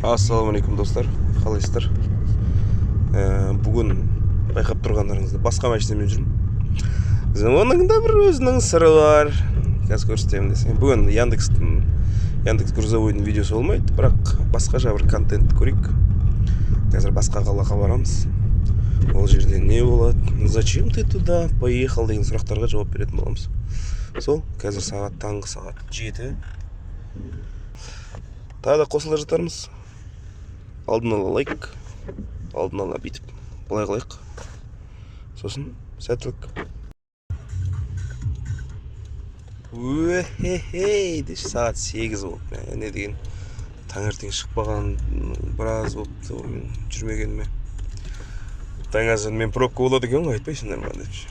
Ассалаумағалейкум достар, қалайсыздар? Бүгін байқап тұрғандарыңызда басқа машинамен жүрмін. Оның да бір өзінің сыры бар. Қазір көрсетемін десең. Бүгін Яндекс грузовойдың видеосы болмайды, бірақ басқаша бір контент көрейік. Қазір басқа қалаға барамыз. Ол жерде не болады? Зачем ты туда поехал деген сұрақтарға жауап беретін боламыз. Сол, қазір сағат таңғы сағат 7. Тағы да қосыла жатармыз. Алдын ала лайк, алдын ала бүйтіп былай қылайық. Сосын сәттілік. Өе-хе-хей, деші сағат 8 болды. Не деген таңертең шықпаған біраз болыпты мен жүрмегеніме. Таң азан мен пробка болады екен ғой, айтпайсыңдар ма депші.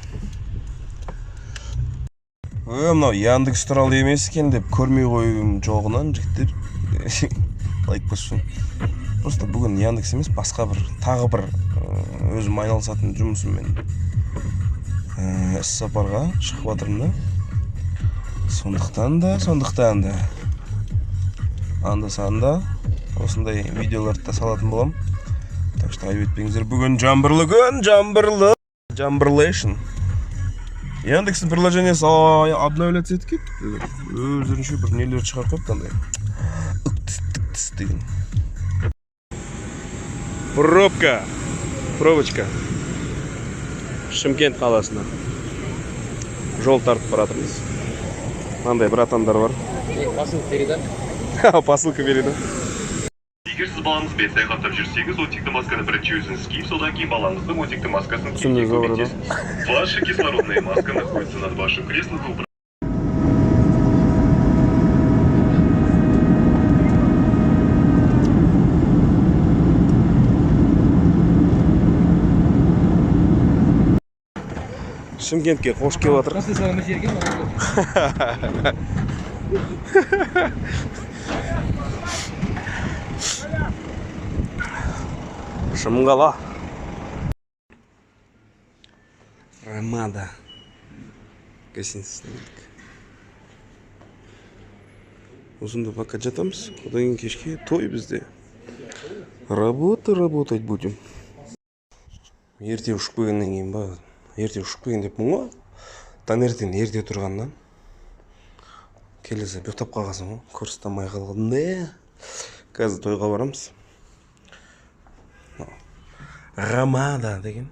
Мынау Яндекс туралы емес екен деп көрмей қоюым жоғынан жігіттер. Лайк бассын. Просто бүгін Яндекс емес, басқа бір, тағы бір өзім айналысатын жұмысыммен іс сапарға шығып жатырмын да. Сондықтан да анда-санда осындай видеоларды да салатын боламын. Так что айып етпеңіздер. Бүгін жаңбырлы күн, жаңбырлы. Жаңбырлейшн. Яндекстің приложениесі обновляться етіп кетті. Өздерінше бір нелер шығарып қойыпты андай. Үк-тіс деген. Пробка. Пробочка. Шымкент қаласына жол тартып баратырмыз. Мынандай братандар бар. Посылка передай. Посылка передай. Егер сіз балаңызбен саяхаттап жүрсеңіз, оттекті масканы бірінші өзіңіз киіп, содан кейін балаңыздың оттекті маскасын киюге көмектесіңіз. Ваша кислородная маска находится над вашим креслом. Шымкентке қош келіп жатыр. Шымқала. Ромада гостиницасына келдік. Осында пока жатамыз, одан кейін кешке той бізде. Работа, работать будем. Ерте ұшып келгеннен кейін ба? Ерте ұшып келген деппін ғой. Таңертең ерте тұрғаннан келесі ұйықтап қалғансың ғой, көрсете алмай қалдым да. Қазір тойға барамыз. Ромада деген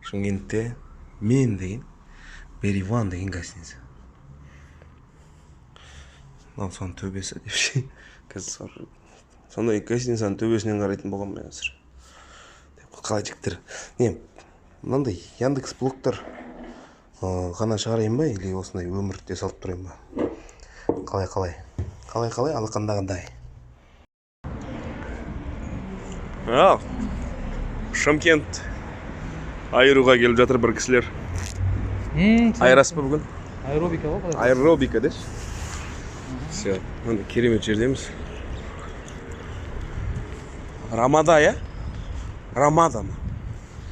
Шымкентте мен деген Бериван деген гостиница. Мынау соның төбесі деп ше. Қазір сондай гостиницаның төбесінен қарайтын боламын мен қазір. Қалай жігіттер? Не, мынандай Яндекс блогтар ғана шығарайын ба, или осындай өмірде салып тұрайын ба? Қалай? Қалай алақандағындай. Ал, Шымкент айыруға келіп жатыр бір кісілер. Айырасыз ба бүгін? Аэробика ғой. Аэробика деші. Все, мында керемет жердеміз. Рамада, я? Рамада ма?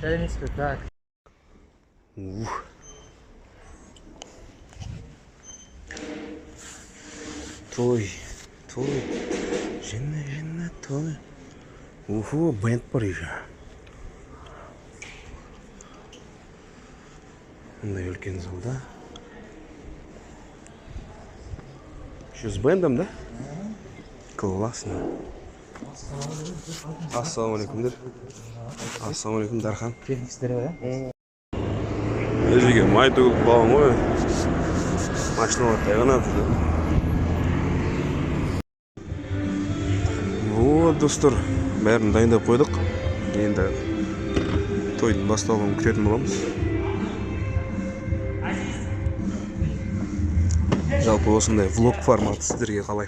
Сәлеметсіз бе? Так. Ух. Той, той. Жена, той. Уху, бенд бар еще. Мындай үлкен залда. Еще с бендом, да? Классно. Ассалаумағалейкум. Ассалаумағалейкум, Дархан. Техниксіздер ғой, ә? Өзіге май төгіліп қалған ғой. Машиналар тайғанады. Вот, достар, бәрін дайындап қойдық. Енді тойдың басталуын күтетін боламыз. Жалпы осындай влог форматы сіздерге қалай?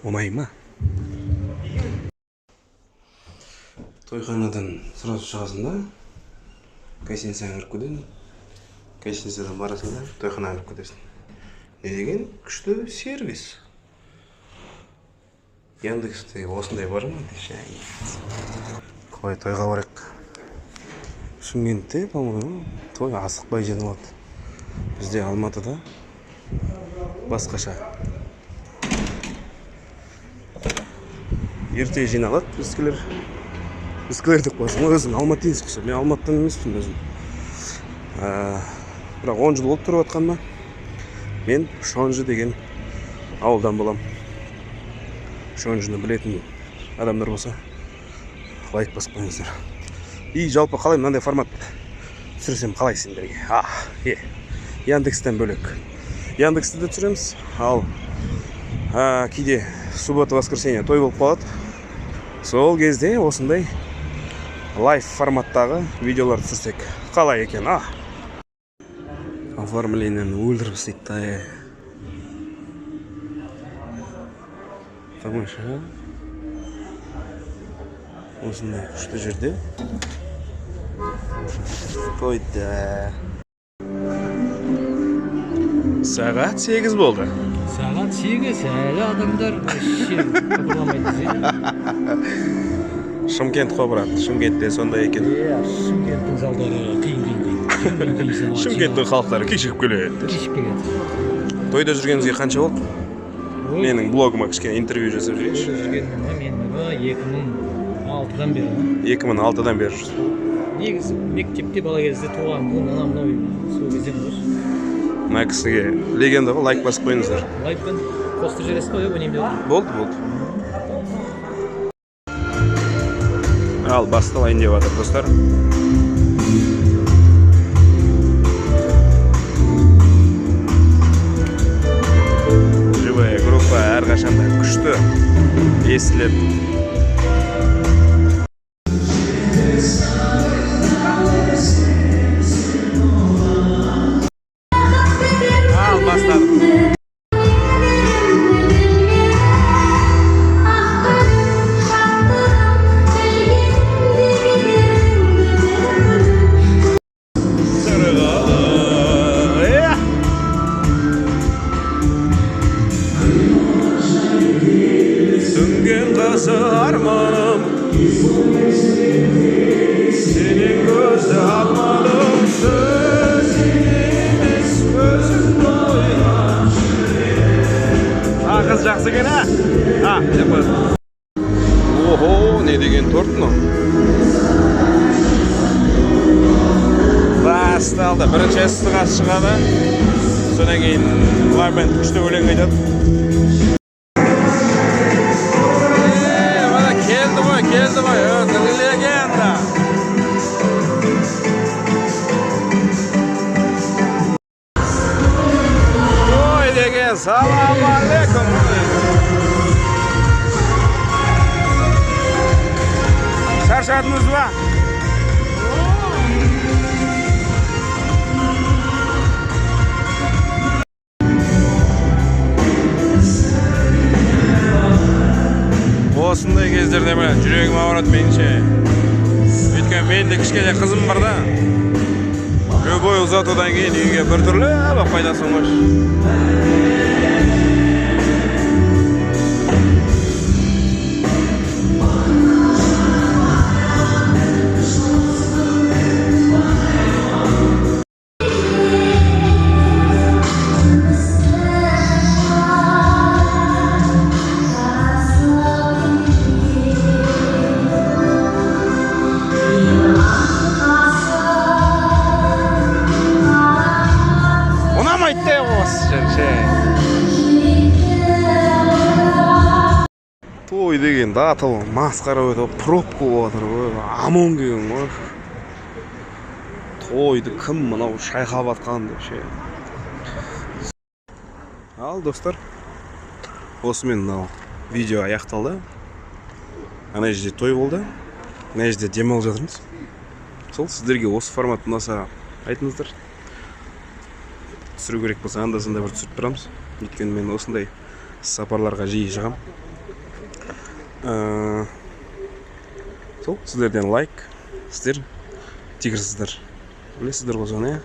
Ұнай ма? Тойханадан сразу шығасың да, гостиницаға кіріп кетесің. Гостиницадан барасың да, тойханаға кіріп кетесің. Не деген күшті сервис. Яндексте осындай бар ма? Қалай тойға барайық? Шымкентте, по-моему, той асықпай жиналады. Бізде Алматыда басқаша. Ерте жиналады біздікілер. Біздікілер деп қоясың ғой, өзің алматинец құсап. Мен Алматыдан емеспін өзім. Бірақ 10 жыл болып тұрып жатқаныма. Мен Шонжы деген ауылдан болам. Шонжыны білетін адамдар болса, лайк басып қойыңыздар. И жалпы қалай мынандай формат түсірсем қалай сендерге? Яндекстен бөлек. Яндексті де түсіреміз. Ал кейде суббота, воскресенье той болып қалады. Сол кезде осындай лайв форматтағы видеолар түсірсек қалай екен, а? Оформлениені өлтіріп істейді да. Тамаша. Осындай күшті жерде тойда. Сағат 8 болды. Сағат 8, әлі адамдар вообще қыбырламайды десең. Шымкент қой, брат. Шымкентте сондай екен. Иә, Шымкенттің залдары қиын. Шымкенттің халықтары кешігіп келеді. Кешігіп келеді. Тойда жүргеніңізге қанша болды? Менің блогыма кішкене интервью жасап жіберейінші. Тойда жүргеніме мен 2006-дан бері. 2006-дан бері жүрсің. Негізі мектепте бала кезде туған күн, анау мынау сол кезден ғой. Мына кісіге легенда ғой, лайк басып қойыңыздар. Лайкпен қостырып жібересіз ғой, өнемде отыр. Болды, болды. Ал басталайын деп жатыр, достар. Живая группа әрқашанда күшті естіледі. Ал бастадық. Арманым, сенен көзді алмадым, сөз емес өзің ойлап. Қыз жақсы екен, а? А, деп қояды. Охо, не деген торт мынау? Басталды. Бірінші ыстық ас шығады. Содан кейін лайв бенд күшті өлең айтады. Келді ғой, келді ғой, өзі легенда. Той деген, салам алейкум. Шаршадыңыз ба? Осындай кездерде міне жүрегім ауырады меніңше. Өйткені менің де кішкене қызым бар да. Любой ұзатудан кейін үйге біртүрлі болып қайтасың ғой. Той деген дата масқара өтіп, пробка болып жатыр ғой, ОМОН келген ғой. Тойды кім мынау шайқап атқан деп ше. Ал достар, осымен мынау видео аяқталды. Ана жерде той болды, мына жерде демалып жатырмыз. Сол сіздерге осы формат ұнаса айтыңыздар. Түсіру керек болса анда-санда бір түсіріп тұрамыз. Өйткені мен осындай сапарларға жиі шығамын. Сол сіздерден лайк, сіздер тигрсіздер. Білесіздер ғой соны, иә?